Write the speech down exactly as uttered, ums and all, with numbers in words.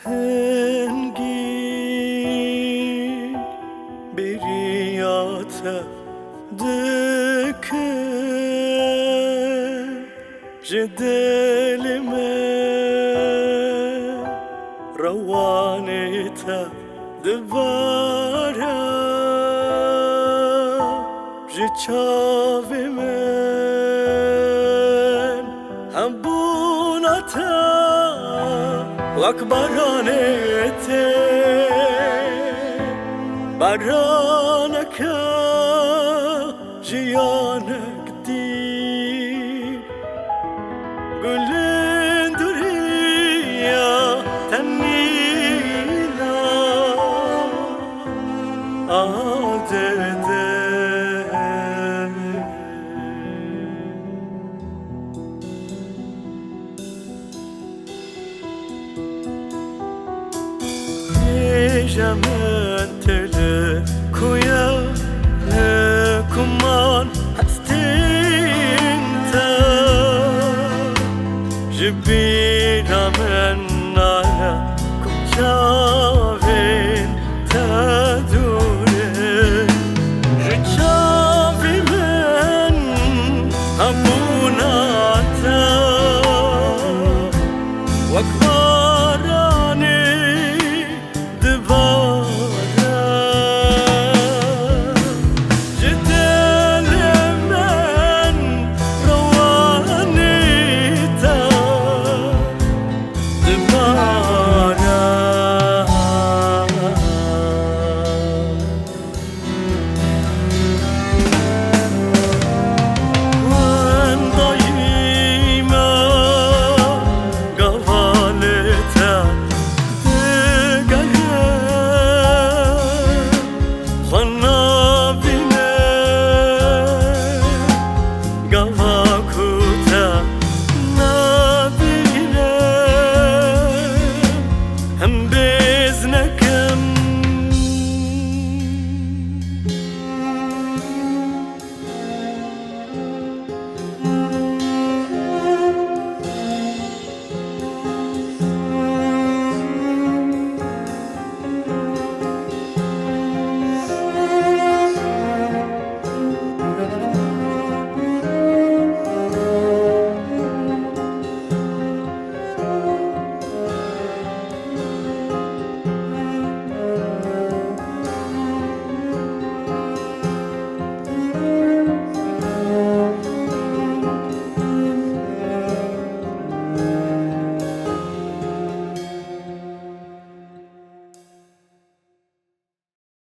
Hingî bêriya te dikim ji dilê min, rewanê te dibare ji çavê min. Hebûna te wek baranê tê, baraneke jiyanek dîn, gulên duriya tenîna adede. Hêja min tê li ku ye, li ku man hestên te. Ji bîra min naye ku çavên te dûr in. Ji çavê min hebûna te wek baranê dibare. Ji dilê min rewanê te dibare. Wendayî me gava li te digere, xwe navîne gava ku te navîne. Em bêz nekin.